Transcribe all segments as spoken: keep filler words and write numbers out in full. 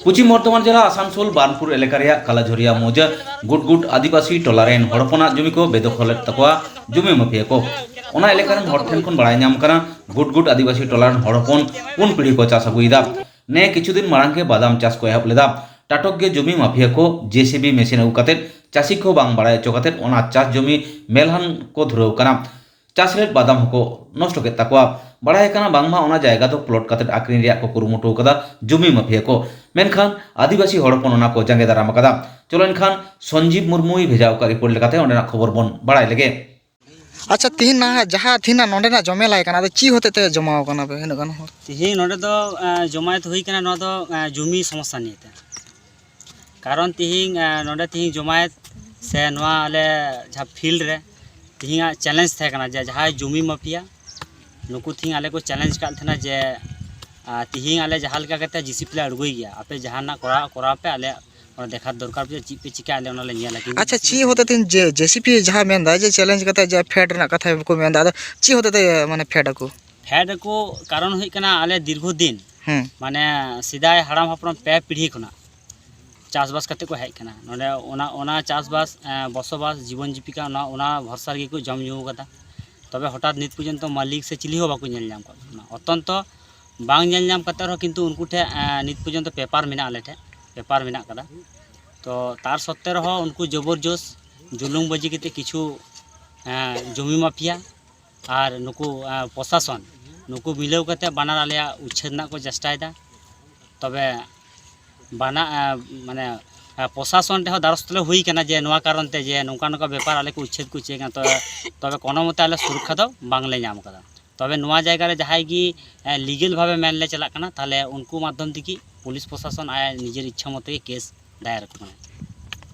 ᱯᱚᱪᱷᱤᱢ ᱵᱚᱨᱫᱷᱚᱢᱟᱱ ᱡᱮᱞᱟ ᱟᱥᱟᱱᱥᱳᱞ ᱵᱟᱨᱱᱯᱩᱨ ᱮᱞᱟᱠᱟ ᱨᱮᱭᱟᱜ ᱠᱟᱞᱟᱡᱷᱚᱨᱤᱭᱟ ᱢᱳᱡᱟ ᱜᱩᱰᱜᱩᱰ ᱟᱹᱫᱤᱵᱟᱹᱥᱤ ᱴᱚᱞᱟ ᱨᱮᱱ ᱦᱚᱲ ᱦᱚᱯᱚᱱᱟᱜ ᱡᱚᱢᱤ ᱠᱚ ᱵᱮᱫᱚᱠᱷᱚᱞᱮᱫ ᱛᱟᱠᱚᱣᱟ ᱡᱚᱢᱤ ᱢᱟᱹᱯᱷᱤᱭᱟᱹ ᱠᱚ᱾ ᱚᱱᱟ ᱮᱞᱟᱠᱟ ᱨᱮᱱ ᱦᱚᱲ ᱴᱷᱮᱱ ᱠᱷᱚᱱ ᱵᱟᱲᱟᱭ ᱧᱟᱢ ᱠᱟᱱᱟ, ᱜᱩᱰᱜᱩᱰ ᱟᱹᱫᱤᱵᱟᱹᱥᱤ ᱴᱚᱞᱟ ᱨᱮᱱ ᱦᱚᱲ ᱦᱚᱯᱚᱱ ᱯᱩᱱ ᱯᱤᱲᱦᱤ ᱠᱚ ᱪᱟᱥ ᱟᱹᱜᱩᱭᱮᱫᱟ᱾ ᱱᱮ ᱠᱤᱪᱷᱩ ᱫᱤᱱ ᱢᱟᱲᱟᱝ ᱜᱮ ᱵᱟᱫᱟᱢ ᱪᱟᱥ ᱠᱚ ᱮᱦᱚᱵ ᱞᱮᱫᱟ᱾ ᱴᱟᱴᱚᱠ ᱜᱮ ᱡᱚᱢᱤ ᱢᱟᱹᱯᱷᱤᱭᱟᱹ ᱠᱚ ᱡᱮᱥᱤᱵᱤ ᱢᱮᱥᱤᱱ ᱟᱹᱜᱩ ᱠᱟᱛᱮ ᱪᱟᱹᱥᱤ ᱠᱚ ᱵᱟᱝ ᱵᱟᱲᱟᱭ ᱦᱚᱪᱚ ᱠᱟᱛᱮ ᱚᱱᱟ ᱪᱟᱥ ᱡᱚᱢᱤ ᱢᱮᱞᱦᱟᱱ ᱠᱚ ᱫᱷᱩᱨᱟᱹᱣ ᱠᱟᱱᱟ᱾ ᱪᱟᱥ ᱞᱮᱫ ᱵᱟᱫᱟᱢ ᱦᱚᱸᱠᱚ ᱱᱚᱥᱴᱚ ᱠᱮᱫ ᱛᱟᱠᱚᱣᱟ᱾ ᱵᱟᱲᱟᱭ ᱠᱟᱱᱟ ᱵᱟᱝᱢᱟ ᱚᱱᱟ ᱡᱟᱭᱜᱟ ᱫᱚ ᱯᱞᱚᱴ ᱠᱟᱛᱮ ᱟᱠᱷᱨᱤᱧ ᱨᱮᱭᱟᱜ ᱠᱚ ᱠᱩᱨᱩᱢᱩᱴᱩ ᱟᱠᱟᱫᱟ ᱡᱩᱢᱤ ᱢᱟᱹᱯᱷᱤᱭᱟᱹ ᱠᱚ, ᱢᱮᱱᱠᱷᱟᱱ ᱟᱹᱫᱤᱵᱟᱹᱥᱤ ᱦᱚᱲ ᱦᱚᱯᱚᱱ ᱚᱱᱟ ᱠᱚ ᱡᱟᱸᱜᱮ ᱫᱟᱨᱟᱢ ᱟᱠᱟᱫᱟ᱾ ᱪᱚᱞᱚ ᱮᱱᱠᱷᱟᱱ ᱥᱚᱧᱡᱤᱵ ᱢᱩᱨᱢᱩᱭ ᱵᱷᱮᱡᱟ ᱟᱠᱟᱫ ᱨᱤᱯᱳᱨᱴ ᱞᱮᱠᱟᱛᱮ ᱚᱸᱰᱮᱱᱟᱜ ᱠᱷᱚᱵᱚᱨ ᱵᱚᱱ ᱵᱟᱲᱟᱭ ᱞᱮᱜᱮ᱾ ᱟᱪᱪᱷᱟ, ᱛᱤᱦᱤᱧ ᱱᱟᱦᱟᱜ ᱡᱟᱦᱟᱸ ᱛᱤᱦᱤᱧ ᱱᱟᱜ ᱱᱚᱸᱰᱮᱱᱟᱜ ᱡᱚᱢᱮᱞᱟᱭ ᱠᱟᱱᱟ, ᱟᱫᱚ ᱪᱮᱫ ᱦᱚᱛᱮᱡ ᱛᱮ ᱡᱚᱢᱟᱣ ᱠᱟᱱᱟ ᱯᱮ ᱩᱱᱟᱹᱜ ᱜᱟᱱ ᱦᱚᱲ? ᱛᱤᱦᱤᱧ ᱱᱚᱸᱰᱮ ᱫᱚ ᱮᱸ, ᱡᱚᱢᱟᱭᱮᱛ ᱦᱩᱭ ᱠᱟᱱᱟ, ᱱᱚᱣᱟ ᱫᱚ ᱮᱸ, ᱡᱩᱢᱤ ᱥᱚᱢᱚᱥᱥᱟ ᱱᱤᱭᱮ ᱛᱮ᱾ ᱠᱟᱨᱚᱱ ᱛᱤᱦᱤᱧ ᱮᱸ, ᱱᱚᱸᱰᱮ ᱛᱤᱦᱤᱧ ᱡᱚᱢᱟᱭᱮᱛ ᱥᱮ ᱱᱚᱣᱟ ᱟᱞᱮ ᱡᱟᱦᱟᱸ ᱯᱷᱤᱞᱰ ᱨᱮ ᱛᱤᱦᱤᱧᱟᱜ ᱪᱮᱞᱮᱧᱡᱽ ᱛᱟᱦᱮᱸ ᱠᱟᱱᱟ ᱡᱮ ᱡᱟᱦᱟᱸᱭ ᱡᱩᱢᱤ ᱢᱟᱯᱷᱤᱭᱟ ᱱᱩᱠᱩ ᱛᱤᱦᱤᱧ ᱟᱞᱮ ᱠᱚ ᱪᱮᱞᱮᱧᱡᱽ ᱟᱠᱟᱫ ᱛᱟᱦᱮᱱᱟ ᱡᱮ ᱟᱨ ᱛᱤᱦᱤᱧ ᱟᱞᱮ ᱡᱟᱦᱟᱸ ᱞᱮᱠᱟ ᱠᱟᱛᱮ ᱡᱮᱥᱤᱯᱤ ᱞᱮ ᱟᱬᱜᱚᱭ ᱜᱮᱭᱟ, ᱟᱯᱮ ᱡᱟᱦᱟᱱᱟᱜ ᱠᱚᱨᱟᱣ ᱠᱚᱨᱟᱣ ᱯᱮ, ᱟᱞᱮ ᱚᱱᱟ ᱫᱮᱠᱷᱟ ᱫᱚᱨᱠᱟᱨ ᱯᱮ, ᱪᱮᱫ ᱯᱮ ᱪᱤᱠᱟᱹᱭᱟ, ᱟᱞᱮ ᱚᱱᱟ ᱞᱮ ᱧᱮᱞᱟ᱾ ᱠᱤᱱᱛᱩ ᱟᱪᱪᱷᱟ, ᱪᱮᱫ ᱦᱚᱛᱮᱡ ᱛᱮ ᱡᱮ ᱡᱮᱥᱤᱯᱤ ᱡᱟᱦᱟᱸ ᱢᱮᱱᱫᱟ ᱡᱮ ᱪᱮᱞᱮᱧᱡᱽ ᱠᱟᱛᱮ ᱡᱮ ᱯᱷᱮᱰ ᱨᱮᱱᱟᱜ ᱠᱟᱛᱷᱟ ᱠᱚ ᱢᱮᱱᱫᱟ, ᱟᱫᱚ ᱪᱮᱫ ᱦᱚᱛᱮᱡ ᱛᱮ ᱢᱟᱱᱮ ᱯᱷᱮᱰ ᱟᱠᱚ? ᱯᱷᱮᱰ ᱟᱠᱚ ᱠᱟᱨᱚᱱ ᱦᱩᱭᱩᱜ ᱠᱟᱱᱟ ᱟᱞᱮ ᱫᱤᱨᱜᱷᱚ ᱫᱤᱱ ᱦᱮᱸ᱾ ᱢᱟᱱᱮ ᱥᱮᱫᱟᱭ ᱦᱟᱲᱟᱢ ᱦᱟᱯᱲᱟᱢ ᱯᱮ ᱯᱤᱲᱦᱤ ᱠᱷᱚᱱᱟᱜ ᱪᱟᱥᱵᱟᱥ ᱠᱟᱛᱮ ᱠᱚ ᱦᱮᱡ ᱠᱟᱱᱟ ᱱᱚᱰᱮ᱾ ᱚᱱᱟ ᱚᱱᱟ ᱪᱟᱥᱵᱟᱥ ᱮᱸ, ᱵᱚᱥᱚᱵᱟᱥ ᱡᱤᱵᱚᱱ ᱡᱤᱵᱤᱠᱟ ᱚᱱᱟ ᱚᱱᱟ ᱵᱷᱚᱨᱥᱟ ᱨᱮᱜᱮ ᱠᱚ ᱡᱚᱢ ᱧᱩ ᱠᱟᱫᱟ᱾ ᱛᱚᱵᱮ ᱦᱚᱴᱟᱛ ᱱᱤᱛ ᱯᱚᱨᱡᱚᱱᱛᱚ ᱢᱟᱹᱞᱤᱠ ᱥᱮ ᱪᱤᱞᱤ ᱦᱚᱸ ᱵᱟᱠᱚ ᱧᱮᱞ ᱧᱟᱢ ᱠᱟᱜ ᱠᱚ ᱠᱟᱱᱟ᱾ ᱚᱛᱚᱱᱛᱚ ᱵᱟᱝ ᱧᱮᱞ ᱧᱟᱢ ᱠᱟᱛᱮ ᱨᱮᱦᱚᱸ ᱠᱤᱱᱛᱩ ᱩᱱᱠᱩ ᱴᱷᱮᱱ ᱮᱸ, ᱱᱤᱛ ᱯᱚᱨᱡᱚᱱᱛᱚ ᱯᱮᱯᱟᱨ ᱢᱮᱱᱟᱜᱼᱟ, ᱟᱞᱮ ᱴᱷᱮᱱ ᱯᱮᱯᱟᱨ ᱢᱮᱱᱟᱜ ᱠᱟᱫᱟ᱾ ᱛᱚ ᱛᱟᱨ ᱥᱚᱛᱛᱮ ᱨᱮᱦᱚᱸ ᱩᱱᱠᱩ ᱡᱚᱵᱚᱨᱡᱚᱥ ᱡᱩᱞᱩᱢ ᱵᱟᱹᱡᱤ ᱠᱟᱛᱮ ᱠᱤᱪᱷᱩ ᱮᱸ, ᱡᱚᱢᱤ ᱢᱟᱯᱷᱤᱭᱟ ᱟᱨ ᱱᱩᱠᱩ ᱮᱸ, ᱯᱨᱚᱥᱟᱥᱚᱱ ᱱᱩᱠᱩ ᱢᱤᱞᱟᱹᱣ ᱠᱟᱛᱮ ᱵᱟᱱᱟᱨ ᱟᱞᱮᱭᱟᱜ ᱩᱪᱪᱷᱮᱫ ᱨᱮᱱᱟᱜ ᱠᱚ ᱪᱮᱥᱴᱟᱭᱮᱫᱟ᱾ ᱛᱚᱵᱮ ᱵᱟᱱᱟ ᱮᱸ, ᱢᱟᱱᱮ ᱮᱸ, ᱯᱨᱚᱥᱟᱥᱚᱱ ᱴᱷᱮᱱ ᱦᱚᱸ ᱫᱟᱨᱚᱥ ᱛᱮᱞᱮ ᱦᱩᱭ ᱠᱟᱱᱟ ᱡᱮ ᱱᱚᱝᱠᱟ ᱱᱚᱝᱠᱟ ᱵᱮᱯᱟᱨ ᱟᱞᱮ ᱠᱚ ᱩᱪᱪᱷᱮᱫ ᱠᱚ ᱩᱪᱪᱷᱮᱫ ᱠᱟᱱᱟ, ᱛᱚᱵᱮ ᱛᱚᱵᱮ ᱠᱳᱱᱳ ᱢᱚᱛᱮ ᱟᱞᱮ ᱥᱩᱨᱚᱠᱠᱷᱟ ᱫᱚ ᱵᱟᱝᱞᱮ ᱧᱟᱢ ᱠᱟᱫᱟ᱾ ᱛᱚᱵᱮ ᱱᱚᱣᱟ ᱡᱟᱭᱜᱟ ᱨᱮ ᱡᱟᱦᱟᱸᱭ ᱜᱮ ᱮᱸ, ᱞᱤᱜᱮᱞ ᱵᱷᱟᱵᱮ ᱢᱮᱱ ᱞᱮ ᱪᱟᱞᱟᱜ ᱠᱟᱱᱟ, ᱛᱟᱦᱞᱮ ᱩᱱᱠᱩ ᱢᱟᱫᱽᱫᱷᱚᱢ ᱛᱮᱜᱮ ᱯᱩᱞᱤᱥ ᱯᱨᱚᱥᱟᱥᱚᱱ ᱟᱭᱟᱜ ᱱᱤᱡᱮᱨ ᱤᱪᱪᱷᱟ ᱢᱚᱛᱚ ᱜᱮ ᱠᱮᱥ ᱫᱟᱭᱟᱨ ᱟᱠᱚ ᱠᱟᱱᱟ᱾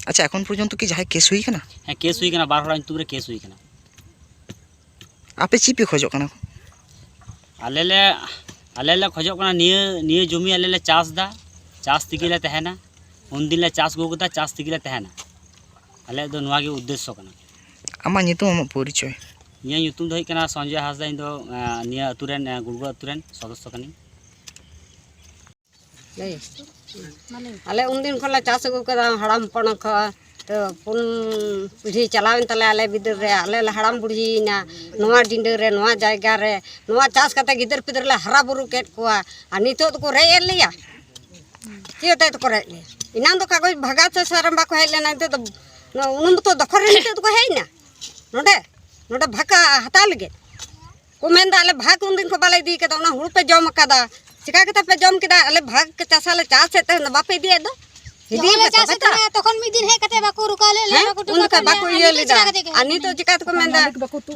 ᱟᱪᱪᱷᱟ, ᱮᱠᱷᱚᱱ ᱯᱚᱨᱡᱚᱱᱛᱚ ᱠᱤ ᱡᱟᱦᱟᱸᱭ ᱠᱮᱥ ᱦᱩᱭ ᱠᱟᱱᱟ? ᱦᱮᱸ, ᱠᱮᱥ ᱦᱩᱭ ᱠᱟᱱᱟ, ᱵᱟᱨ ᱦᱚᱲᱟᱜ ᱧᱩᱛᱩᱢ ᱨᱮ ᱠᱮᱥ ᱦᱩᱭ ᱠᱟᱱᱟ᱾ ᱟᱯᱮ ᱪᱮᱫ ᱯᱮ ᱠᱷᱚᱡᱚᱜ ᱠᱟᱱᱟ? ᱟᱞᱮ ᱞᱮ ᱟᱞᱮ ᱞᱮ ᱠᱷᱚᱡᱚᱜ ᱠᱟᱱᱟ ᱱᱤᱭᱟᱹ ᱱᱤᱭᱟᱹ ᱡᱚᱢᱤ ᱟᱞᱮ ᱞᱮ ᱪᱟᱥ ᱮᱫᱟ, ᱪᱟᱥ ᱛᱮᱜᱮ ᱞᱮ ᱛᱟᱦᱮᱱᱟ, ᱩᱱᱫᱤᱱ ᱞᱮ ᱪᱟᱥ ᱟᱹᱜᱩ ᱠᱟᱫᱟ, ᱪᱟᱥ ᱛᱮᱜᱮ ᱞᱮ ᱛᱟᱦᱮᱱᱟ᱾ ᱟᱞᱮᱭᱟᱜ ᱫᱚ ᱱᱚᱣᱟ ᱜᱮ ᱩᱫᱽᱫᱮᱥᱥᱚ ᱠᱟᱱᱟ᱾ ᱟᱢᱟᱜ ᱧᱩᱛᱩᱢ, ᱟᱢᱟᱜ ᱯᱚᱨᱤᱪᱚᱭ᱾ ᱤᱧᱟᱹᱜ ᱧᱩᱛᱩᱢ ᱫᱚ ᱦᱩᱭᱩᱜ ᱠᱟᱱᱟ ᱥᱚᱧᱡᱚᱭ ᱦᱟᱸᱥᱫᱟ᱾ ᱤᱧ ᱫᱚ, ᱟᱸ, ᱱᱤᱭᱟᱹ ᱟᱹᱛᱩ ᱨᱮᱱ, ᱟᱸ, ᱜᱩᱲᱜᱩ ᱟᱹᱛᱩ ᱨᱮᱱ ᱥᱚᱫᱚᱥᱥᱚ ᱠᱟᱹᱱᱟᱹᱧ᱾ ᱞᱟᱹᱭ᱾ ᱟᱞᱮ ᱩᱱᱫᱤᱱ ᱠᱷᱚᱱ ᱞᱮ ᱪᱟᱥ ᱟᱹᱜᱩ ᱠᱟᱫᱟ, ᱦᱟᱲᱟᱢ ᱦᱚᱯᱚᱱ ᱠᱷᱚᱱ᱾ ᱛᱚ ᱯᱩᱱ ᱯᱤᱲᱦᱤ ᱪᱟᱞᱟᱣᱮᱱ ᱛᱟᱞᱮᱭᱟ ᱟᱞᱮ ᱵᱤᱫᱟᱹᱞ ᱨᱮ᱾ ᱟᱞᱮ ᱞᱮ ᱦᱟᱲᱟᱢ ᱵᱩᱲᱦᱤᱭᱮᱱᱟ ᱱᱚᱣᱟ ᱰᱤᱸᱰᱟᱹ ᱨᱮ, ᱱᱚᱣᱟ ᱡᱟᱭᱜᱟ ᱨᱮ᱾ ᱱᱚᱣᱟ ᱪᱟᱥ ᱠᱟᱛᱮ ᱜᱤᱫᱟᱹᱨ ᱯᱤᱫᱟᱹᱨ ᱞᱮ ᱦᱟᱨᱟ ᱵᱩᱨᱩ ᱠᱮᱫ ᱠᱚᱣᱟ᱾ ᱟᱨ ᱱᱤᱛᱚᱜ ᱫᱚᱠᱚ ᱨᱮᱡ ᱮᱫ ᱞᱮᱭᱟ᱾ ᱪᱮᱫ ᱦᱚᱛᱮᱡ ᱛᱮᱠᱚ ᱨᱮᱡ ᱞᱮᱭᱟ? ᱮᱱᱟᱝ ᱫᱚ ᱠᱟᱜᱚᱡᱽ ᱵᱷᱟᱜᱟ ᱪᱟᱥ ᱨᱮ ᱵᱟᱠᱚ ᱦᱮᱡ ᱞᱮᱱᱟ, ᱱᱤᱛᱚᱜ ᱫᱚ ᱩᱱ ᱫᱚᱠᱚ ᱫᱚᱠᱷᱚᱞ ᱨᱮ ᱱᱤᱛᱚᱜ ᱫᱚᱠᱚ ᱦᱮᱡ ᱮᱱᱟ᱾ ᱱᱚᱰᱮ, ᱱᱚᱰᱮ ᱵᱷᱟᱜᱽ ᱦᱟᱛᱟᱣ ᱞᱟᱹᱜᱤᱫ ᱠᱚ ᱢᱮᱱᱫᱟ, "ᱟᱞᱮ ᱵᱷᱟᱜᱽ ᱩᱱᱫᱤᱱ ᱠᱷᱚᱱ ᱵᱟᱞᱮ ᱤᱫᱤ ᱠᱟᱫᱟ, ᱚᱱᱟ ᱦᱩᱲᱩ ᱯᱮ ᱡᱚᱢ ᱟᱠᱟᱫᱟ, ᱪᱤᱠᱟ ᱠᱟᱛᱮ ᱯᱮ ᱡᱚᱢ ᱠᱮᱫᱟ? ᱟᱞᱮ ᱵᱷᱟᱜᱽ ᱪᱟᱥᱟ ᱞᱮ ᱪᱟᱥᱮᱫ ᱛᱟᱦᱮᱸ ᱫᱚ ᱵᱟᱯᱮ ᱤᱫᱤᱭᱮᱫ ᱫᱚ, ᱤᱫᱤᱭᱮᱫ ᱯᱮ ᱛᱚᱵᱮ ᱛᱚ᱾ ᱛᱚᱠᱷᱚᱱ ᱢᱤᱫ ᱫᱤᱱ ᱦᱮᱡ ᱠᱟᱛᱮ ᱵᱟᱠᱚ ᱨᱩᱠᱟ ᱞᱮᱫ ᱞᱮᱭᱟ, ᱦᱮᱸ? ᱵᱟᱠᱚ ᱴᱩᱠᱟ ᱩᱱ ᱡᱚᱠᱷᱚᱱ ᱠᱟᱜ ᱵᱟᱠᱚ ᱞᱮᱭᱟ, ᱤᱭᱟᱹ ᱱᱤᱛᱚᱜ ᱞᱮᱫᱟ᱾ ᱪᱤᱠᱟ ᱠᱟᱛᱮ ᱠᱚ ᱟᱨ ᱱᱤᱛᱚᱜ ᱪᱤᱠᱟ ᱛᱮᱠᱚ ᱢᱮᱱᱫᱟ,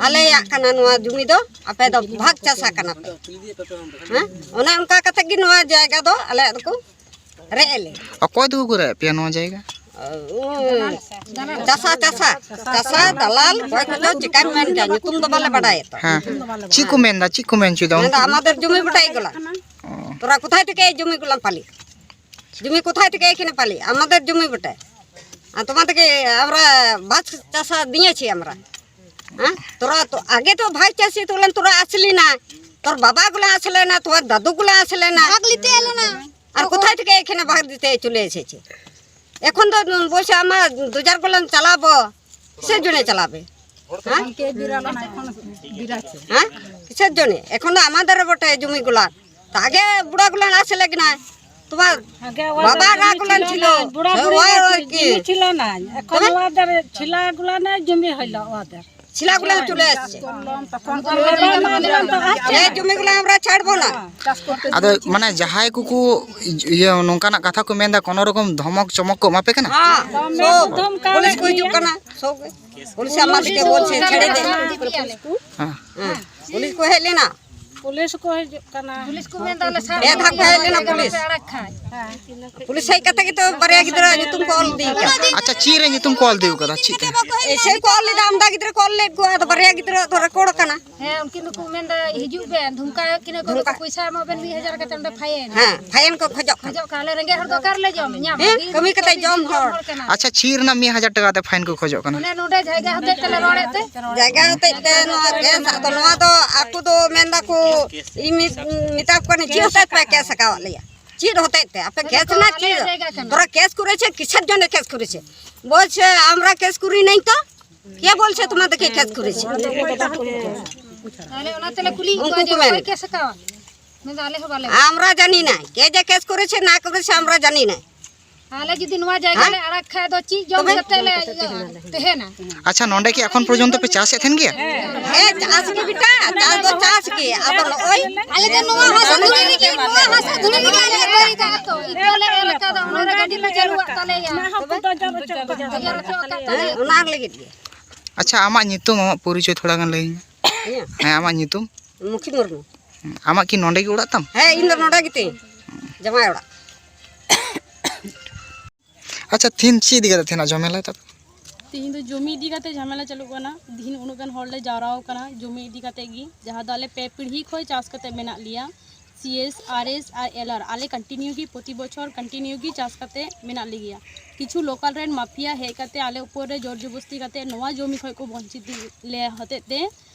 ᱟᱞᱮᱭᱟᱜ ᱠᱟᱱᱟ ᱱᱚᱣᱟ ᱡᱩᱢᱤ ᱫᱚ, ᱟᱯᱮ ᱫᱚ ᱵᱷᱟᱜᱽ ᱪᱟᱥᱟ ᱠᱟᱱᱟ ᱯᱮ"? ᱦᱮᱸ? ᱚᱱᱮ ᱚᱱᱠᱟ ᱠᱟᱛᱮ ᱜᱮ ᱱᱚᱣᱟ ᱡᱟᱭᱜᱟ ᱫᱚ ᱟᱞᱮᱭᱟᱜ ᱫᱚᱠᱚ ᱨᱮᱡ ᱮ ᱞᱮ᱾ ᱚᱠᱚᱭ ᱫᱚᱠᱚ ᱠᱚᱨᱮ ᱯᱮᱭᱟ ᱱᱚᱣᱟ ᱡᱟᱭᱜᱟ? ᱩᱸ, ᱪᱟᱥᱟ, ᱪᱟᱥᱟ, ᱪᱟᱥᱟ ᱫᱟᱞᱟᱞ, ᱚᱠᱚᱭ ᱠᱚᱪᱚ ᱪᱤᱠᱟᱹᱧ ᱢᱮᱱ ᱠᱮᱭᱟ, ᱧᱩᱛᱩᱢ ᱫᱚ ᱵᱟᱞᱮ ᱵᱟᱰᱟᱭᱟ ᱛᱚ᱾ ᱦᱮᱸ᱾ ᱪᱮᱫ ᱠᱚ ᱢᱮᱱᱫᱟ? ᱪᱮᱫ ᱠᱚ ᱢᱮᱱ ᱦᱚᱪᱚᱭᱮᱫᱟ ᱢᱮᱱᱫᱟ, ᱩᱱᱠᱩ? "আমাদের জমি বটে এগুলা। ᱚ᱾ তোরা কোথায় থেকে এই জমিগুলা পালি? জমি কোথায় থেকে এখানে পালি? আমাদের জমি বটে। আর তোমাদেরকে আমরা ভাগ চাষা দিয়েছি আমরা। হ্যাঁ? তোরা তো আগে তো ভাগ চাষি তোলেন, তোরা আসলি না। তোর বাবাগুলা আসলে না, তোমার দাদুগুলা আসলে না।" ভাগ নিতে এলো না। আর কোথায় থেকে এখানে ভাগ দিতে চলে এসেছে? এখন তো বলছে, "আমরা দু চার কলম চালাবো।" কিসের জন্য চালাবে? হ্যাঁ? হ্যাঁ? কিসের জন্য? এখন তো আমাদের বটে জমিগুলা। তা আগে বুড়াগুলা আসলে কি না? তোমার আগে ওদের বাবারা জমি গুলা ছিল ছিল না, না, বুড়া সে বুড়ি ওই, ওই কি? জমি ছিল না। এখন তবে? ওদের ছিলাগুলা নেই, জমি হইল ওদের। ছিলাগুলা চলে আসছে। করলাম, তখন এই জমিগুলো আমরা ছাড়বো না। ᱟᱫᱚ ᱢᱟᱱᱮ ᱡᱟᱦᱟᱸᱭ ᱠᱚᱠᱚ ᱤᱭᱟᱹ ᱱᱚᱝᱠᱟᱱᱟᱜ ᱠᱟᱛᱷᱟ ᱠᱚ ᱢᱮᱱᱫᱟ, ᱠᱳᱱᱳ ᱨᱚᱠᱚᱢ ᱫᱷᱚᱢᱚᱠ ᱪᱚᱢᱚᱠ ᱠᱚ ᱮᱢᱟ ᱯᱮ ᱠᱟᱱᱟ? ᱦᱮᱸ, ᱫᱚᱢᱮ ᱥᱚᱵ ᱫᱷᱚᱢᱠᱟᱣ ᱯᱩᱞᱤᱥ ᱠᱚ ᱦᱤᱡᱩᱜ ᱠᱟᱱᱟ, ᱥᱚᱵ ᱜᱮ᱾ ᱯᱩᱞᱤᱥ ᱟᱢᱟᱫᱮᱨᱠᱮ ᱵᱚᱞᱪᱷᱮ ছেড়ে দে। ᱦᱮᱸ᱾ ᱦᱮᱸ, ᱯᱩᱞᱤᱥ ᱠᱚ ᱦᱮᱡ ᱞᱮᱱᱟ, ᱯᱩᱞᱤᱥ ᱠᱚ ᱦᱤᱡᱩᱜ ᱠᱟᱱᱟ᱾ ᱯᱩᱞᱤᱥ ᱠᱚ ᱢᱮᱱᱫᱟ, ᱟᱞᱮ ᱥᱟᱨ ᱯᱮ ᱫᱷᱟᱣ ᱠᱚ ᱦᱮᱡ ᱞᱮᱱᱟ ᱯᱩᱞᱤᱥ᱾ ᱟᱲᱟᱜ ᱠᱷᱟᱡ᱾ ᱯᱩᱞᱤᱥ ᱦᱮᱡ ᱠᱟᱛᱮ ᱜᱮᱛᱚ ᱵᱟᱨᱭᱟ ᱜᱤᱫᱽᱨᱟᱹ ᱧᱩᱛᱩᱢ ᱠᱚ ᱚᱞ ᱤᱫᱤ ᱠᱟᱫᱟ᱾ ᱟᱪᱪᱷᱟ, ᱪᱮᱫ ᱨᱮ ᱧᱩᱛᱩᱢ ᱠᱚ ᱚᱞ ᱤᱫᱤ ᱠᱟᱫᱟ? ᱪᱮᱫ ᱨᱮ? ᱮᱭᱥᱮ ᱠᱚ ᱚᱞ ᱞᱮᱫᱟ, ᱟᱢᱫᱟ ᱜᱤᱫᱽᱨᱟᱹ ᱠᱚ ᱚᱞ ᱞᱮᱫ ᱠᱚᱣᱟ, ᱟᱫᱚ ᱵᱟᱨᱭᱟ ᱜᱤᱫᱽᱨᱟᱹ ᱫᱚ ᱨᱮᱠᱚᱨᱰ ᱠᱟᱱᱟ᱾ ᱦᱮᱸ, ᱩᱱᱠᱤᱱ ᱫᱚᱠᱚ ᱢᱮᱱᱫᱟ, ᱦᱤᱡᱩᱜ ᱵᱮᱱ, ᱫᱷᱚᱢᱠᱟᱣᱮᱫ ᱠᱤᱱᱟ ᱠᱚ, ᱫᱷᱚᱢᱠᱟ᱾ ᱯᱚᱭᱥᱟ ᱮᱢᱚᱜ ᱵᱮᱱ ᱢᱤᱫ ᱦᱟᱡᱟᱨ ᱠᱟᱛᱮ, ᱚᱸᱰᱮ ᱯᱷᱟᱭᱤᱱ᱾ ᱦᱮᱸ, ᱯᱷᱟᱭᱤᱱ ᱠᱚ ᱠᱷᱚᱡᱚᱜ ᱠᱟᱱᱟ᱾ ᱠᱷᱚᱡᱚᱜ ᱠᱟᱱᱟ, ᱟᱞᱮ ᱨᱮᱸᱜᱮᱡ ᱦᱚᱲ ᱫᱚ ᱚᱠᱟ ᱨᱮᱞᱮ ᱡᱚᱢ ᱧᱟᱢᱟ? ᱦᱮᱸ, ᱫᱤᱱ ᱠᱟᱹᱢᱤ ᱠᱟᱛᱮ ᱠᱟᱹᱢᱤ ᱡᱚᱢ ᱦᱚᱲ᱾ ᱠᱟᱱᱟ᱾ ᱟᱪᱪᱷᱟ, ᱪᱮᱫ ᱨᱮᱱᱟᱜ ᱢᱤᱫ ᱦᱟᱡᱟᱨ ᱴᱟᱠᱟ ᱛᱮ ᱯᱷᱟᱭᱤᱱ ᱠᱚ ᱠᱷᱚᱡᱚᱜ ᱠᱟᱱᱟ? ᱚᱱᱮ ᱱᱚᱰᱮ ᱡᱟᱭᱜᱟ ᱦᱚᱛᱮᱡ ᱛᱮᱞᱮ ᱨᱚᱲᱮᱫ ᱛᱮ᱾ ᱡᱟᱭᱜᱟ ᱦᱚᱛᱮᱡ ᱛᱮ ᱱᱚᱣᱟ ᱠᱮᱥ, ᱟᱫᱚ ᱱᱚᱣᱟ ᱫᱚ ᱟᱠᱚ ᱫᱚ ᱢᱮᱱ ᱫᱟᱠᱚ, ᱤᱧ ᱢᱮᱛᱟ ᱠᱚ ᱠᱟᱹᱱᱟᱹᱧ, ᱪᱮᱫ ᱦᱚᱛᱮᱡ ᱯᱮ ᱠᱮᱥ ᱟᱠᱟᱣᱟᱫ ᱞᱮᱭᱟ? ᱪᱮᱫ ᱦᱚᱛᱮᱡ ᱛᱮ? ᱟᱯᱮ ᱠᱮᱥ ᱨᱮᱱᱟᱜ ᱪᱮᱫ? ᱛᱷᱚᱲᱟ ᱠᱮᱥ ᱠᱚᱨᱮᱪᱷᱮ, ᱠᱤᱥᱮᱨ ᱡᱚᱱᱱᱮ ᱠᱮᱥ ᱠᱚᱨᱮᱪᱷᱮ? ᱵᱚᱞᱪᱷᱮ, ᱟᱢᱨᱟ ᱠᱮᱥ ᱠᱚᱨᱤ ᱱᱮᱭ ᱛᱚ? কে বলছে তোমাদেরকে কেস করেছে? তাহলে ওনার তাহলে কুলি উনকু কুয়া যে কুমেন। ওই কেস কাওয়া। মানে তাহলে হবা লাগে। আমরা জানি না। কে যে কেস করেছে না করেছে আমরা জানি না। ᱟᱞᱮ ᱡᱩᱫᱤ ᱱᱚᱣᱟ ᱡᱟᱭᱜᱟ ᱦᱮᱸ? ᱞᱮ ᱟᱲᱟᱜ ᱠᱷᱟᱡ ᱫᱚ ᱪᱮᱫ ᱡᱚᱢ ᱛᱚᱵᱮ? ᱠᱟᱛᱮ ᱞᱮ ᱤᱭᱟᱹ, ᱛᱟᱦᱮᱱᱟ? ᱟᱪᱪᱷᱟ, ᱱᱚᱰᱮ ᱠᱤ ᱮᱠᱷᱚᱱ ᱯᱚᱨᱡᱚᱱᱛᱚ ᱯᱮ ᱪᱟᱥᱮᱫ ᱛᱟᱦᱮᱱ ᱜᱮᱭᱟ? ᱦᱮᱸ, ᱪᱟᱥ ᱜᱮ ᱵᱮᱴᱟ, ᱪᱟᱥ ᱫᱚ ᱪᱟᱥ ᱜᱮ᱾ ᱟᱫᱚ ᱱᱚᱜᱼᱚᱭ ᱟᱞᱮ ᱫᱚ ᱱᱚᱣᱟ ᱦᱟᱥᱟ ᱫᱷᱩᱲᱤ ᱨᱮᱜᱮ, ᱱᱚᱣᱟ ᱦᱟᱥᱟ ᱫᱷᱩᱲᱤ ᱨᱮᱜᱮ ᱟᱞᱮ ᱫᱚ ᱤᱭᱟᱹ ᱠᱟᱜᱼᱟ ᱛᱚ᱾ ᱤᱛᱟᱹ ᱞᱮ ᱮᱨ ᱠᱟᱫᱟ, ᱚᱱᱟ ᱨᱮ ᱜᱟᱹᱰᱤ ᱞᱮ ᱪᱟᱹᱞᱩᱣᱟᱜ ᱛᱟᱞᱮᱭᱟ᱾ ᱦᱮᱸ, ᱚᱱᱟ ᱞᱟᱹᱜᱤᱫ ᱜᱮ᱾ ᱟᱪᱪᱷᱟ, ᱟᱢᱟᱜ ᱧᱩᱛᱩᱢ, ᱟᱢᱟᱜ ᱯᱚᱨᱤᱪᱚᱭ ᱛᱷᱚᱲᱟ ᱜᱟᱱ ᱞᱟᱹᱭᱟᱹᱧ ᱢᱮ᱾ ᱤᱧᱟᱹᱜ? ᱦᱮᱸ, ᱟᱢᱟᱜ ᱧᱩᱛᱩᱢ? ᱢᱩᱠᱷᱤ ᱢᱩᱨᱢᱩ᱾ ᱟᱢᱟᱜ ᱠᱤ ᱱᱚᱰᱮ ᱜᱮ ᱚᱲᱟᱜ ᱛᱟᱢ? ᱦᱮᱸ, ᱤᱧ ᱫᱚ ᱱᱚᱰᱮ ᱜᱮᱛᱤᱧ, ᱡᱟᱶᱟᱭ ᱚᱲᱟᱜ᱾ ᱟᱪᱪᱷᱟ, ᱛᱤᱦᱤᱧ ᱪᱮᱫ ᱤᱫᱤ ᱠᱟᱛᱮ ᱛᱟᱦᱮᱱᱟ ᱡᱷᱟᱢᱮᱞᱟ ᱛᱟᱯᱮ? ᱛᱤᱦᱤᱧ ᱫᱚ ᱡᱚᱢᱤ ᱤᱫᱤ ᱠᱟᱛᱮ ᱡᱷᱟᱢᱮᱞᱟ ᱪᱟᱹᱞᱩᱜ ᱠᱟᱱᱟ᱾ ᱛᱤᱦᱤᱧ ᱩᱱᱟᱹᱜ ᱜᱟᱱ ᱦᱚᱲ ᱞᱮ ᱡᱟᱣᱨᱟ ᱟᱠᱟᱱᱟ ᱡᱚᱢᱤ ᱤᱫᱤ ᱠᱟᱛᱮ ᱜᱮ, ᱡᱟᱦᱟᱸ ᱫᱚ ᱟᱞᱮ ᱯᱮ ᱯᱤᱲᱦᱤ ᱠᱷᱚᱱ ᱪᱟᱥ ᱠᱟᱛᱮ ᱢᱮᱱᱟᱜ ᱞᱮᱭᱟ᱾ ᱥᱤ ᱮᱥ, ᱟᱨ ᱮᱥ ᱟᱨ ᱮᱞ ᱟᱨ, ᱟᱞᱮ ᱠᱚᱱᱴᱤᱱᱤᱭᱩ ᱜᱮ ᱯᱨᱚᱛᱤ ᱵᱚᱪᱷᱚᱨ ᱠᱚᱱᱴᱤᱱᱤᱭᱩ ᱜᱮ ᱪᱟᱥ ᱠᱟᱛᱮ ᱢᱮᱱᱟᱜ ᱞᱮᱜᱮᱭᱟ᱾ ᱠᱤᱪᱷᱩ ᱞᱳᱠᱟᱞ ᱨᱮᱱ ᱢᱟᱯᱷᱤᱭᱟ ᱦᱮᱡ ᱠᱟᱛᱮ ᱟᱞᱮ ᱩᱯᱚᱨ ᱨᱮ ᱡᱳᱨ ᱡᱚᱵᱚᱥᱛᱤ ᱠᱟᱛᱮ ᱱᱚᱣᱟ ᱡᱚᱢᱤ ᱠᱷᱚᱡ ᱠᱚ ᱵᱚᱧᱪᱤᱛ ᱞᱮ ᱦᱚᱛᱮᱡ ᱛᱮ,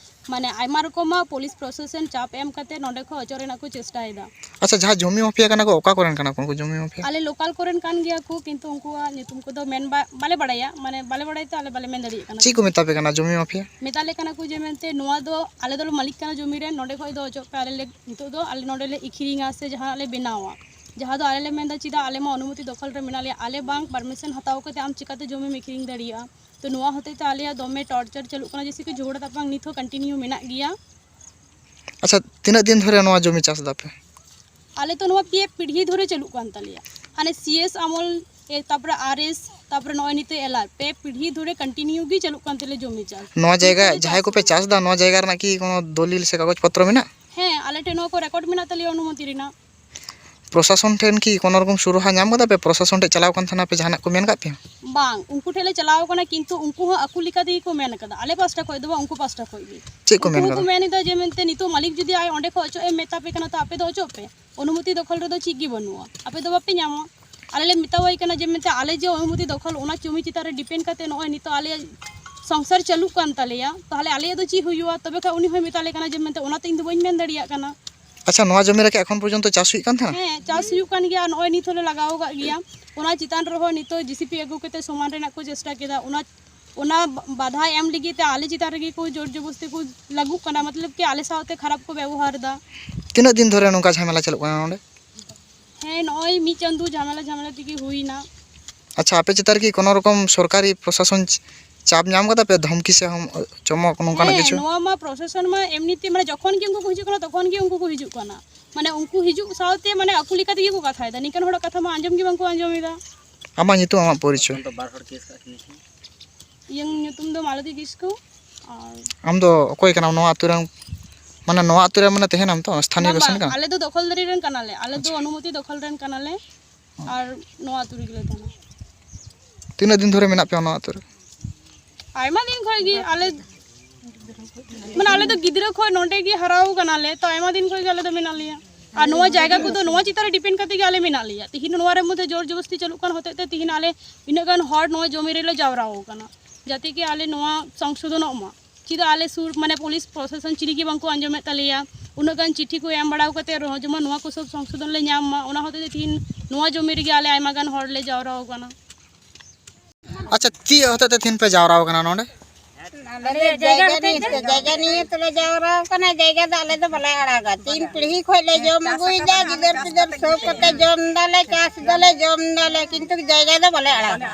ᱢᱟᱱᱮ, ᱟᱭᱢᱟ ᱨᱚᱠᱚᱢᱟᱜ ᱯᱩᱞᱤᱥ ᱯᱨᱚᱥᱟᱥᱚᱱ ᱪᱟᱯ ᱮᱢ ᱠᱟᱛᱮ ᱱᱚᱸᱰᱮ ᱠᱷᱚᱡ ᱚᱪᱚᱜ ᱨᱮᱱᱟᱜ ᱠᱚ ᱪᱮᱥᱴᱟᱭᱮᱫᱟ᱾ ᱟᱪᱪᱷᱟ, ᱡᱟᱦᱟᱸ ᱡᱚᱢᱤ ᱢᱟᱯᱷᱤᱭᱟ ᱠᱟᱱᱟ ᱠᱚ, ᱚᱠᱟ ᱠᱚᱨᱮᱱ ᱠᱟᱱᱟ ᱠᱚ ᱩᱱᱠᱩ ᱡᱚᱢᱤ ᱢᱟᱯᱷᱤᱭᱟ? ᱟᱞᱮ ᱞᱳᱠᱟᱞ ᱠᱚᱨᱮᱱ ᱠᱟᱱ ᱜᱮᱭᱟ ᱠᱚ, ᱠᱤᱱᱛᱩ ᱩᱱᱠᱩᱣᱟᱜ ᱧᱩᱛᱩᱢ ᱠᱚᱫᱚ ᱢᱮᱱ ᱵᱟ-, ᱵᱟᱞᱮ ᱵᱟᱲᱟᱭᱟ, ᱢᱟᱱᱮ, ᱵᱟᱞᱮ ᱵᱟᱲᱟᱭ ᱛᱮ ᱟᱞᱮ ᱵᱟᱞᱮ ᱢᱮᱱ ᱫᱟᱲᱮᱭᱟᱜ ᱠᱟᱱᱟ᱾ ᱪᱮᱫ ᱠᱚ ᱢᱮᱛᱟ ᱯᱮ ᱠᱟᱱᱟ ᱡᱚᱢᱤ ᱢᱟᱯᱷᱤᱭᱟ? ᱢᱮᱛᱟ ᱞᱮ ᱠᱟᱱᱟ ᱠᱚ ᱡᱮ, ᱢᱮᱱᱛᱮ, ᱱᱚᱣᱟ ᱫᱚ ᱟᱞᱮ ᱫᱚᱞᱮ ᱢᱟᱹᱞᱤᱠ ᱠᱟᱱᱟ ᱡᱚᱢᱤ ᱨᱮ, ᱱᱚᱸᱰᱮ ᱠᱷᱚᱡ ᱫᱚ ᱚᱪᱚᱜ ᱯᱮ, ᱟᱞᱮ ᱞᱮ, ᱱᱤᱛᱚᱜ ᱫᱚ ᱟᱞᱮ ᱱᱚᱸᱰᱮ ᱞᱮ ᱟᱹᱠᱷᱨᱤᱧᱟ ᱥᱮ ᱡᱟᱦᱟᱱᱟᱜ ᱞᱮ ᱵᱮᱱᱟᱣᱟ᱾ ᱡᱟᱦᱟᱸ ᱫᱚ ᱟᱞᱮ ᱞᱮ ᱢᱮᱱᱫᱟ, ᱪᱮᱫᱟᱜ ᱟᱞᱮ ᱢᱟ ᱚᱱᱩᱢᱚᱛᱤ ᱫᱚᱠᱷᱚᱞ ᱨᱮ ᱢᱮᱱᱟᱜ ᱞᱮᱭᱟ, ᱟᱞᱮ ᱵᱟᱝ ᱯᱟᱨᱢᱤᱥᱚᱱ ᱦᱟᱛᱟᱣ ᱠᱟᱛᱮ ᱟᱢ ᱪᱤᱠᱟᱛᱮ ᱡᱚᱢᱤᱢ ᱟᱹᱠᱷᱨᱤᱧ ᱫᱟᱲᱮᱭᱟᱜᱼᱟ? ᱛᱚ, ᱱᱚᱣᱟ ᱦᱚᱛᱮᱡ ᱛᱮ ᱟᱞᱮᱭᱟᱜ ᱫᱚᱢᱮ ᱴᱚᱨᱪᱟᱨ ᱪᱟᱹᱞᱩᱜ ᱠᱟᱱᱟ, ᱡᱮᱭᱥᱮ ᱠᱤ ᱡᱷᱚᱜᱽᱲᱟ ᱛᱟᱯᱟᱢ ᱱᱤᱛ ᱦᱚᱸ ᱠᱚᱱᱴᱤᱱᱤᱭᱩ ᱢᱮᱱᱟᱜ ᱜᱮᱭᱟ᱾ ᱟᱪᱪᱷᱟ, ᱛᱤᱱᱟᱹᱜ ᱫᱤᱱ ᱫᱷᱚᱨᱮ ᱱᱚᱣᱟ ᱡᱚᱢᱤ ᱪᱟᱥ ᱫᱟᱯᱮ? ᱟᱞᱮ ᱛᱚ ᱱᱚᱣᱟ ᱯᱮ ᱯᱤᱲᱦᱤ ᱫᱷᱚᱨᱮ ᱪᱟᱹᱞᱩᱜ ᱠᱟᱱ ᱛᱟᱞᱮᱭᱟ᱾ ᱦᱟᱱᱮ ᱥᱤ ᱮᱥ ᱟᱢᱚᱞ, ᱮ, ᱛᱟᱯᱚᱨᱮ ᱟᱨ ᱮᱥ, ᱛᱟᱯᱚᱨᱮ ᱱᱚᱜᱼᱚᱭ ᱱᱤᱛᱚᱜ ᱮᱞ ᱟᱨ, ᱯᱮ ᱯᱤᱲᱦᱤ ᱫᱷᱚᱨᱮ ᱠᱚᱱᱴᱤᱱᱤᱭᱩ ᱜᱮ ᱪᱟᱹᱞᱩᱜ ᱠᱟᱱ ᱛᱟᱞᱮᱭᱟ ᱡᱚᱢᱤ ᱪᱟᱥ᱾ ᱱᱚᱣᱟ ᱡᱟᱭᱜᱟ ᱱᱤᱛᱚᱜ ᱞᱮ ᱡᱟᱦᱟᱸᱭ ᱪᱟᱥ ᱠᱚᱯᱮ ᱠᱟᱱᱟ᱾ ᱪᱟᱥ ᱫᱟ, ᱱᱚᱣᱟ ᱡᱟᱭᱜᱟ ᱨᱮᱱᱟᱜ ᱠᱤ ᱠᱳᱱᱳ ᱫᱚᱞᱤᱞ ᱥᱮ ᱠᱟᱜᱚᱡᱽ ᱯᱚᱛᱨᱚ ᱢᱮᱱᱟᱜᱼᱟ? ᱦᱮᱸ, ᱟᱞᱮ ᱴᱷᱮᱱ ᱱᱚᱣᱟ ᱠᱚ ᱨᱮᱠᱚᱨᱰ ᱢᱮᱱᱟᱜ ᱛᱟᱞᱮᱭᱟ ᱚᱱᱩᱢᱚᱛᱤ ᱨᱮᱱᱟᱜ᱾ ᱯᱨᱚᱥᱟᱥᱚᱱ ᱴᱷᱮᱱ ᱠᱤ ᱠᱳᱱᱳ ᱨᱚᱠᱚᱢ ᱥᱩᱨᱟᱦᱟ ᱧᱟᱢ ᱠᱟᱫᱟ ᱯᱮ? ᱯᱨᱚᱥᱟᱥᱚᱱ ᱴᱷᱮᱱ ᱪᱟᱞᱟᱣ ᱠᱟᱱ ᱛᱟᱦᱮᱱᱟ ᱯᱮ, ᱡᱟᱦᱟᱱᱟᱜ ᱠᱚ ᱢᱮᱱ ᱠᱟᱫ ᱯᱮᱭᱟ? ᱵᱟᱝ, ᱩᱱᱠᱩ ᱴᱷᱮᱱ ᱞᱮ ᱪᱟᱞᱟᱣ ᱠᱟᱱᱟ, ᱠᱤᱱᱛᱩ ᱩᱱᱠᱩ ᱦᱚᱸ ᱟᱠᱚ ᱞᱮᱠᱟ ᱛᱮᱜᱮ ᱠᱚ ᱢᱮᱱ ᱠᱟᱫᱟ, ᱟᱞᱮ ᱯᱟᱥᱴᱟ ᱠᱷᱚᱱ ᱫᱚ ᱵᱟᱝ, ᱩᱱᱠᱩ ᱯᱟᱥᱴᱟ ᱠᱷᱚᱱ ᱜᱮ᱾ ᱪᱮᱫ ᱠᱚ ᱩᱱᱠᱩ ᱢᱮᱱ ᱦᱚᱸᱠᱚ ᱠᱟᱫᱟ? ᱢᱮᱱ ᱮᱫᱟ ᱡᱮ ᱢᱮᱱᱛᱮ ᱱᱤᱛᱚᱜ ᱢᱟᱹᱞᱤᱠ ᱡᱩᱫᱤ ᱟᱡ ᱚᱸᱰᱮ ᱠᱷᱚᱱ ᱚᱪᱚᱜ ᱮ ᱢᱮᱛᱟ ᱯᱮ ᱠᱟᱱᱟ, ᱛᱚ ᱟᱯᱮ ᱫᱚ ᱚᱪᱚᱜ ᱯᱮ, ᱚᱱᱩᱢᱚᱛᱤ ᱫᱚᱠᱷᱚᱞ ᱨᱮᱫᱚ ᱪᱮᱫ ᱜᱮ ᱵᱟᱹᱱᱩᱜᱼᱟ, ᱟᱯᱮ ᱫᱚ ᱵᱟᱯᱮ ᱧᱟᱢᱟ᱾ ᱟᱞᱮ ᱞᱮ ᱢᱮᱛᱟᱣᱟᱭ ᱠᱟᱱᱟ ᱡᱮ ᱢᱮᱱᱛᱮ ᱟᱞᱮ ᱡᱮ ᱚᱱᱩᱢᱚᱛᱤ ᱫᱚᱠᱷᱚᱞ, ᱚᱱᱟ ᱡᱚᱢᱤ ᱪᱮᱛᱟᱱ ᱨᱮ ᱰᱤᱯᱮᱱᱰ ᱠᱟᱛᱮ ᱱᱚᱜᱼᱚᱭ ᱱᱤᱛᱚᱜ ᱟᱞᱮᱭᱟᱜ ᱥᱚᱝᱥᱟᱨ ᱪᱟᱹᱞᱩᱜ ᱠᱟᱱ ᱛᱟᱞᱮᱭᱟ, ᱛᱟᱦᱚᱞᱮ ᱟᱞᱮᱭᱟᱜ ᱫᱚ ᱪᱮᱫ ᱦᱩᱭᱩᱜᱼᱟ? ᱛᱚᱵᱮ ᱠᱷᱟᱱ ᱩᱱᱤ ᱦᱚᱸᱭ ᱢᱮᱛᱟ ᱞᱮ ᱠᱟᱱᱟ ᱡᱮ ᱢᱮᱱᱛᱮ ᱚᱱᱟᱛᱮ ᱤᱧ ᱫᱚ ᱵᱟᱹᱧ ᱢᱮᱱ ᱫᱟᱲᱮᱭᱟᱜ ᱠᱟᱱᱟ᱾ ᱟᱪᱪᱷᱟ, ᱱᱚᱣᱟ ᱡᱚᱢᱤ ᱨᱮᱠᱤ ᱮᱠᱷᱚᱱ ᱯᱚᱨᱡᱚᱱᱛᱚ ᱪᱟᱥ ᱦᱩᱭᱩᱜ ᱠᱟᱱ ᱛᱟᱦᱮᱸᱱᱟ? ᱦᱮᱸ, ᱪᱟᱥ ᱦᱩᱭᱩᱜ ᱠᱟᱱ ᱜᱮᱭᱟ, ᱱᱚᱜᱼᱚᱭ ᱱᱤᱛ ᱦᱚᱸᱞᱮ ᱞᱟᱜᱟᱣ ᱟᱠᱟᱫ ᱜᱮᱭᱟ᱾ ᱚᱱᱟ ᱪᱮᱛᱟᱱ ᱨᱮᱦᱚᱸ ᱱᱤᱛᱚᱜ ᱡᱮᱥᱤᱯᱤ ᱟᱹᱜᱩ ᱠᱟᱛᱮ ᱥᱚᱢᱟᱱ ᱨᱮᱱᱟᱜ ᱠᱚ ᱪᱮᱥᱴᱟ ᱠᱮᱫᱟ᱾ ᱚᱱᱟ, ᱚᱱᱟ ᱵᱟᱫᱷᱟ ᱮᱢ ᱞᱟᱹᱜᱤᱫ ᱛᱮ ᱟᱞᱮ ᱪᱮᱛᱟᱱ ᱨᱮᱜᱮ ᱠᱚ ᱡᱳᱨ ᱡᱚᱵᱚᱥᱛᱤ ᱠᱚ ᱞᱟᱹᱜᱩᱜ ᱠᱟᱱᱟ, ᱢᱚᱛᱞᱚᱵ ᱠᱤ ᱟᱞᱮ ᱥᱟᱶᱛᱮ ᱠᱷᱟᱨᱟᱯ ᱠᱚ ᱵᱮᱵᱚᱦᱟᱨ ᱮᱫᱟ᱾ ᱛᱤᱱᱟᱹᱜ ᱫᱤᱱ ᱫᱷᱚᱨᱮ ᱱᱚᱝᱠᱟ ᱡᱷᱟᱢᱮᱞᱟ ᱪᱟᱹᱞᱩᱜ ᱠᱟᱱᱟ ᱱᱚᱰᱮ? ᱦᱮᱸ, ᱱᱚᱜᱼᱚᱭ ᱢᱤᱫ ᱪᱟᱸᱫᱳ ᱡᱷᱟᱢᱮᱞᱟ ᱡᱷᱟᱢᱮᱞᱟ ᱛᱮᱜᱮ ᱦᱩᱭᱱᱟ᱾ ᱟᱪᱪᱷᱟ, ᱟᱯᱮ ᱪᱮᱛᱟᱱ ᱨᱮᱠᱤ ᱠᱳᱱᱳ ᱨᱚᱠᱚᱢ ᱥᱚᱨᱠᱟᱨᱤ ᱯᱨᱚᱥᱟᱥᱚᱱ ᱪ-, ᱪᱟᱯ ᱧᱟᱢ ᱠᱟᱫᱟ ᱯᱮ, ᱫᱷᱚᱢᱠᱤ ᱥᱮ ᱦᱚᱢ-, ᱪᱚᱢᱚᱠ ᱱᱚᱝᱠᱟᱱᱟᱜ ᱦᱮᱸ, ᱠᱤᱪᱷᱩ? ᱱᱚᱣᱟ ᱢᱟ ᱯᱨᱚᱥᱟᱥᱚᱱ ᱢᱟ ᱮᱢᱱᱤ ᱛᱮ, ᱢᱟᱱᱮ, ᱡᱚᱠᱷᱚᱱ ᱜᱮ ᱩᱱᱠᱩ ᱠᱚ ᱦᱤᱡᱩᱜ ᱠᱟᱱᱟ, ᱛᱚᱠᱷᱚᱱ ᱜᱮ ᱩᱱᱠᱩ ᱠᱚ ᱦᱤᱡᱩᱜ ᱠᱟᱱᱟ᱾ ᱢᱟᱱᱮ, ᱩᱱᱠᱩ ᱦᱤᱡᱩᱜ ᱥᱟᱶᱛᱮ, ᱢᱟᱱᱮ, ᱟᱠᱚ ᱞᱮᱠᱟ ᱛᱮᱜᱮ ᱠᱚ ᱠᱟᱛᱷᱟᱭᱮᱫᱟ᱾ ᱱᱤᱝᱠᱟᱹᱱ ᱦᱚᱲᱟᱜ ᱠᱟᱛᱷᱟ ᱢᱟ ᱟᱸᱡᱚᱢ ᱜᱮ ᱵᱟᱝ ᱠᱚ ᱟᱸᱡᱚᱢ ᱮᱫᱟ᱾ ᱟᱢᱟᱜ ᱧᱩᱛᱩᱢ, ᱟᱢᱟᱜ ᱯᱚᱨᱤᱪᱚᱭ? ᱛᱚᱠᱷᱚᱱ ᱫᱚ ᱵᱟᱨ ᱦᱚᱲ ᱠᱮᱥ ᱠᱟᱜ ᱠᱤᱱᱟ ᱠᱤᱱ᱾ ᱤᱧᱟᱹᱜ ᱧᱩᱛᱩᱢ ᱫᱚ ᱢᱟᱞᱚᱛᱤ ᱠᱤᱥᱠᱩ᱾ ᱟᱨ ᱟᱢ ᱫᱚ ᱚᱠᱚᱭ ᱠᱟᱱᱟᱢ ᱱᱚᱣᱟ ᱟᱹᱛᱩ ᱨᱮᱱ? ᱢᱟᱱᱮ, ᱱᱚᱣᱟ ᱟᱹᱛᱩ ᱨᱮ, ᱢᱟᱱᱮ, ᱛᱟᱦᱮᱱᱟᱢ ᱛᱚ, ᱥᱛᱷᱟᱱᱤᱭᱚ ᱵᱟᱝ, ᱵᱟᱥᱤᱱᱫᱟ ᱵᱟᱝ, ᱠᱟᱱᱟᱢ? ᱟᱞᱮ ᱫᱚ ᱫᱚᱠᱷᱚᱞᱫᱟᱨᱤ ᱨᱮᱱ ᱠᱟᱱᱟᱞᱮ, ᱟᱞᱮ ᱫᱚ ᱟᱪᱪᱷᱟ᱾ ᱚᱱᱩᱢᱚᱛᱤ ᱫᱚᱠᱷᱚᱞ ᱨᱮᱱ ᱠᱟᱱᱟᱞᱮ᱾ ᱟᱨ ᱱᱚᱣᱟ ᱟᱹᱛᱩ ᱨᱮᱜᱮ ᱞᱮ ᱛᱟᱦᱮᱱᱟ᱾ ᱛᱤᱱᱟᱹᱜ ᱫᱤᱱ ᱫᱷᱚᱨᱮ ᱢᱮᱱᱟᱜ ᱯᱮᱭᱟ ᱱᱚᱣᱟ ᱟᱹᱛᱩ ᱨᱮ? ᱟᱭᱢᱟ ᱫᱤᱱ ᱠᱷᱚᱱ ᱜᱮ ᱟᱞᱮ, ᱢᱟᱱᱮ, ᱟᱞᱮ ᱫᱚ ᱜᱤᱫᱽᱨᱟᱹ ᱠᱷᱚᱱ ᱱᱚᱸᱰᱮ ᱜᱮ ᱦᱟᱨᱟᱣ ᱠᱟᱱᱟᱞᱮ, ᱛᱚ ᱟᱭᱢᱟ ᱫᱤᱱ ᱠᱷᱚᱱ ᱜᱮ ᱟᱞᱮ ᱫᱚ ᱢᱮᱱᱟᱜ ᱞᱮᱭᱟ᱾ ᱟᱨ ᱱᱚᱣᱟ ᱡᱟᱭᱜᱟ ᱠᱚᱫᱚ ᱱᱚᱣᱟ ᱪᱮᱛᱟᱱ ᱨᱮ ᱰᱤᱯᱮᱱᱰ ᱠᱟᱛᱮ ᱜᱮ ᱟᱞᱮ ᱢᱮᱱᱟᱜ ᱞᱮᱭᱟ᱾ ᱛᱤᱦᱤᱧ ᱱᱚᱣᱟ ᱨᱮ ᱢᱚᱫᱽᱫᱷᱮ ᱡᱳᱨ ᱡᱚᱵᱚᱥᱛᱤ ᱪᱟᱹᱞᱩᱜ ᱠᱟᱱ ᱦᱚᱛᱮᱡ ᱛᱮ ᱛᱤᱦᱤᱧ ᱟᱞᱮ ᱤᱱᱟᱹᱜ ᱜᱟᱱ ᱦᱚᱲ ᱱᱚᱣᱟ ᱡᱚᱢᱤ ᱨᱮᱞᱮ ᱡᱟᱣᱨᱟ ᱟᱠᱟᱱᱟ, ᱡᱟᱛᱮ ᱠᱤ ᱟᱞᱮ ᱱᱚᱣᱟ ᱥᱚᱝᱥᱳᱫᱷᱚᱱᱚᱜ ᱢᱟ᱾ ᱪᱮᱫᱟᱜ ᱟᱞᱮ ᱥᱩᱨ, ᱢᱟᱱᱮ, ᱯᱩᱞᱤᱥ ᱯᱨᱚᱥᱟᱥᱚᱱ ᱪᱤᱞᱤ ᱜᱮ ᱵᱟᱝᱠᱚ ᱟᱸᱡᱚᱢᱮᱫ ᱛᱟᱞᱮᱭᱟ᱾ ᱩᱱᱟᱹᱜ ᱜᱟᱱ ᱪᱤᱴᱷᱤ ᱠᱚ ᱮᱢ ᱵᱟᱲᱟ ᱠᱟᱛᱮ ᱨᱮᱦᱚᱸ ᱡᱮᱢᱚᱱ ᱱᱚᱣᱟ ᱠᱚ ᱥᱚᱵ ᱥᱚᱝᱥᱳᱫᱷᱚᱱ ᱞᱮ ᱧᱟᱢ ᱢᱟ, ᱚᱱᱟ ᱦᱚᱛᱮᱡ ᱛᱮ ᱛᱤᱦᱤᱧ ᱱᱚᱣᱟ ᱡᱚᱢᱤ ᱨᱮᱜᱮ ᱟᱞᱮ ᱟᱭᱢᱟ ᱜᱟᱱ ᱦᱚᱲ ᱞᱮ ᱡᱟᱣᱨᱟ ᱟᱠᱟᱱᱟ᱾ ᱟᱪᱪᱷᱟ, ᱪᱮᱫ ᱦᱚᱛᱮᱡ ᱛᱮ ᱛᱤᱦᱤᱧ ᱯᱮ ᱡᱟᱣᱨᱟ ᱟᱠᱟᱱᱟ ᱱᱚᱰᱮ? ᱟᱞᱮ ᱡᱟᱭᱜᱟ ᱱᱤᱭᱮ ᱛᱮ, ᱡᱟᱭᱜᱟ ᱱᱤᱭᱮ ᱛᱮᱞᱮ ᱡᱟᱣᱨᱟ ᱟᱠᱟᱱᱟ᱾ ᱡᱟᱭᱜᱟ ᱫᱚ ᱟᱞᱮ ᱫᱚ ᱵᱟᱞᱮ ᱟᱲᱟᱜᱟ᱾ ᱛᱤᱱ ᱯᱤᱲᱦᱤ ᱠᱷᱚᱡ ᱞᱮ ᱡᱚᱢ ᱟᱹᱜᱩᱭᱮᱫᱟ, ᱜᱤᱫᱟᱹᱨ ᱯᱤᱫᱟᱹᱨ ᱥᱚᱵ ᱠᱟᱛᱮ ᱡᱚᱢ ᱫᱟᱞᱮ, ᱪᱟᱥ ᱫᱟᱞᱮ, ᱡᱚᱢ ᱫᱟᱞᱮ, ᱠᱤᱱᱛᱩ ᱡᱟᱭᱜᱟ ᱫᱚ ᱵᱟᱞᱮ ᱟᱲᱟᱜᱟ᱾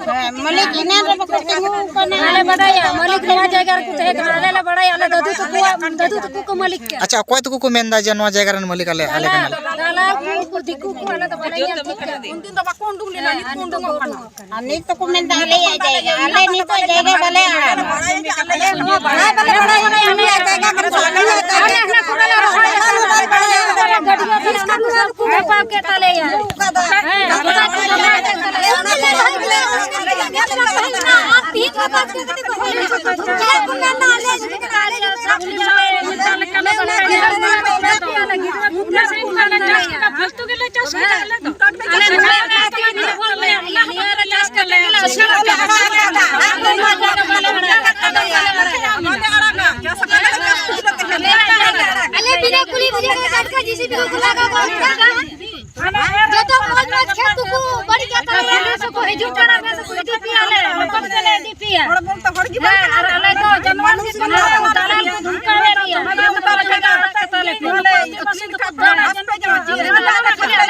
ᱦᱮᱸ, ᱢᱟᱹᱞᱤᱠ ᱮᱱᱟᱝ ᱨᱮ ᱵᱟᱠᱚ ᱛᱤᱸᱜᱩ ᱟᱠᱟᱱᱟ᱾ ᱟᱞᱮ ᱵᱟᱰᱟᱭᱟ, ᱢᱟᱹᱞᱤᱠ ᱱᱚᱣᱟ ᱡᱟᱭᱜᱟ ᱨᱮᱠᱚ ᱛᱟᱦᱮᱸ ᱠᱟᱱᱟ᱾ ᱟᱞᱮ ᱞᱮ ᱵᱟᱰᱟᱭᱟ, ᱟᱞᱮ ᱫᱟᱫᱩ ᱛᱟᱠᱚᱣᱟᱜ, ᱫᱟᱫᱩ ᱛᱟᱠᱚ ᱠᱚ ᱢᱟᱹᱞᱤᱠ ᱠᱟᱱᱟ᱾ ᱟᱪᱪᱷᱟ, ᱚᱠᱚᱭ ᱛᱟᱠᱚ ᱠᱚ ᱢᱮᱱᱫᱟ ᱡᱮ ᱱᱚᱣᱟ ᱡᱟᱭᱜᱟ ᱨᱮᱱ ᱢᱟᱹᱞᱤᱠ ᱟᱞᱮ, ᱟᱞᱮ ᱠᱟᱱᱟᱞᱮ? ᱫᱟᱞᱟᱞ ᱠᱚ, ᱩᱱᱠᱩ ᱫᱤᱠᱩ ᱠᱚ, ᱟᱞᱮ ᱫᱚ ᱵᱟᱞᱮ ᱧᱮᱞ ᱴᱷᱤᱠ ᱠᱟᱱᱟ᱾ ᱩᱱᱫᱤᱱ ᱫᱚ ᱵᱟᱠᱚ ᱩᱰᱩᱠ ᱞᱮᱱᱟ, ᱱᱤᱛ ᱠᱚ ᱩᱰᱩᱠᱚᱜ ᱠᱟᱱᱟ᱾ ᱟᱨ ᱱᱤᱛ ᱫᱚᱠᱚ ᱢᱮᱱᱫᱟ ᱟᱞᱮᱭᱟᱜ ᱡᱟᱭᱜᱟ, ᱟᱞᱮ ᱱᱤᱛᱚᱜ ᱡᱟᱭᱜᱟ ᱵᱟᱞᱮ ᱟᱲᱟᱜᱟ᱾ ᱟᱞᱮ ᱱᱚᱣᱟ ᱵᱟᱲᱟᱭ ᱵᱟᱞᱮ ᱵᱟᱲᱟᱭᱟ, ᱟᱞᱮᱭᱟᱜ ᱡᱟᱭᱜᱟ ᱠᱟᱱᱟ, ᱟᱞᱮ ᱦᱟᱱᱟ ᱠᱚ ᱯᱷᱟᱞᱛᱩ ᱜᱮᱞᱮ ᱪᱟᱥ ᱠᱮᱫᱟ ᱟᱞᱮ ᱫᱚ᱾ ᱟᱞᱮ ᱵᱤᱱᱟᱹ ᱠᱩᱞᱤ ᱵᱩᱡᱷᱟᱹᱣ ᱠᱟᱛᱮ ᱴᱟᱴᱠᱟ ᱡᱮ ᱥᱤ ᱵᱤ ᱠᱚ ᱞᱟᱜᱟᱣ ᱜᱚᱫ ᱠᱟᱜᱼᱟ᱾ ᱡᱚᱛᱚ ᱢᱚᱡᱽ ᱢᱚᱡᱽ ᱠᱷᱮᱛ ᱠᱚᱠᱚ ᱵᱟᱹᱲᱤᱡ ᱟᱠᱟᱫ ᱛᱟᱞᱮᱭᱟ, ᱱᱮᱥ ᱦᱚᱸᱠᱚ ᱦᱤᱡᱩᱜ ᱠᱟᱱᱟ, ᱱᱮᱥ ᱦᱚᱸᱠᱚ ᱤᱫᱤ ᱯᱮᱭᱟ ᱞᱮ, ᱦᱚᱯᱚᱱ ᱛᱮᱞᱮ ᱤᱫᱤ ᱯᱮᱭᱟ᱾ ᱦᱚᱲ ᱵᱚᱞᱛᱮ ᱦᱚᱲ ᱜᱮ ᱵᱟᱝ᱾ ᱦᱮᱸ, ᱟᱨ ᱟᱞᱮ ᱫᱚ ᱡᱟᱱᱣᱟᱨ ᱜᱮ ᱠᱟᱱᱟ ᱞᱮ, ᱫᱟᱞᱟᱞ ᱠᱚ ᱫᱟᱞᱟᱞ ᱠᱟᱛᱮ ᱛᱟᱞᱮ ᱠᱚ᱾ ᱟᱞᱮ ᱫᱚ ᱟᱞᱮ ᱫᱚ ᱟᱞᱮ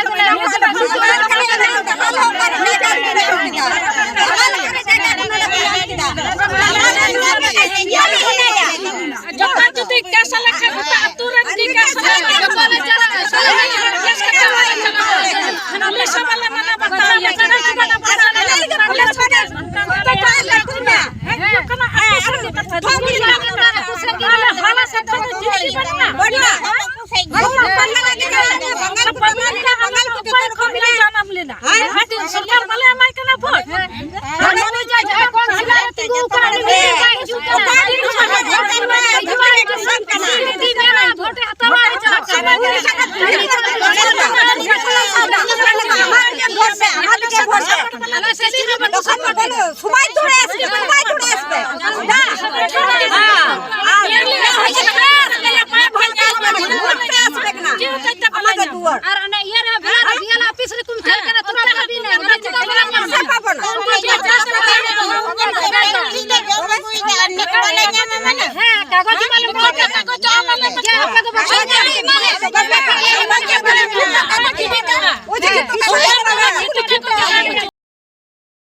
ᱫᱚ ᱡᱚᱛᱚ ᱡᱩᱫᱤ ᱪᱟᱥ ᱞᱮᱠᱷᱟᱱ ᱜᱚᱴᱟ ᱟᱹᱛᱩ ᱨᱮᱱ ᱜᱮ ᱪᱟᱥ ᱞᱮᱠᱷᱟᱱ ᱡᱚᱛᱚ ᱞᱮ ᱪᱟᱞᱟᱜᱼᱟ᱾ ᱪᱟᱥ ᱠᱟᱛᱮ ᱵᱟᱞᱮ ᱪᱟᱞᱟᱜᱼᱟ᱾ ᱟᱞᱮ ᱥᱟᱶ ᱵᱟᱞᱮ ᱢᱟᱱᱟ ᱵᱟᱛᱟᱣ ᱞᱮ ᱪᱟᱞᱟᱜᱼᱟ᱾ ᱟᱞᱮ ᱥᱟᱶ ᱫᱚ ᱦᱮᱸ, ᱦᱩᱭᱩᱜ ᱠᱟᱱᱟ, ᱟᱞᱮ ᱦᱚᱲ ᱥᱮᱫ ᱠᱷᱚᱱ ᱞᱮ ᱡᱟᱱᱟᱢ ᱞᱮᱱᱟ᱾ ᱦᱮᱸ, ᱥᱚᱨᱠᱟᱨ ᱵᱟᱞᱮ ᱮᱢᱟᱭ ᱠᱟᱱᱟ ᱵᱷᱳᱴ᱾ ᱟᱨ ᱱᱚᱜᱼᱚᱭ ᱡᱮ ᱡᱷᱟᱲᱠᱷᱚᱸᱰ ᱥᱮᱫ ᱛᱤᱸᱜᱩ ᱠᱟᱱᱟ, ᱩᱱᱤ ᱵᱟᱭ ᱦᱤᱡᱩᱜ ᱠᱟᱱᱟ᱾ ᱩᱱᱤ ᱵᱟᱭ ᱦᱤᱡᱩᱜ ᱠᱟᱱᱟ᱾ ᱩᱱᱤ ᱵᱟᱭ ᱦᱤᱡᱩᱜ ᱠᱟᱱᱟ᱾ ᱩᱱᱤ ᱢᱮᱱᱟ ᱵᱷᱳᱴ ᱮ ᱦᱟᱛᱟᱣᱟ, ᱟᱨ ᱪᱟᱞᱟᱜ ᱠᱟᱱᱟ᱾ ᱥᱚᱢᱟᱡᱽ ᱫᱷᱚᱨᱮ ᱟᱥᱠᱮ, ᱥᱚᱢᱟᱡᱽ ᱫᱷᱚᱨᱮ ᱟᱥᱠᱮ᱾ ᱟᱨ ᱚᱱᱮ ᱤᱭᱟᱹ ᱨᱮ ᱵᱷᱮᱞᱟ ᱨᱮ ᱵᱷᱮᱞᱟ ᱚᱯᱷᱤᱥ ᱨᱮ ᱠᱚ ᱢᱮᱛᱟᱭ ᱠᱟᱱᱟ, ᱛᱚᱨᱟ ᱵᱷᱟᱵᱤ ᱢᱮ, ᱚᱱᱟ ᱪᱮᱫᱟᱜ ᱵᱟᱝ ᱧᱟᱢᱟ? ᱦᱮᱸ, ᱠᱟᱜᱚᱡᱽ ᱮᱢᱟ ᱞᱮ ᱢᱮ᱾ ᱦᱮᱸ, ᱠᱟᱜᱚᱡᱽ ᱮᱢᱟ ᱞᱮ ᱢᱮ᱾ ᱡᱮ ᱟᱯᱮ ᱫᱚ ᱵᱟᱯᱮ ᱧᱟᱢᱟ᱾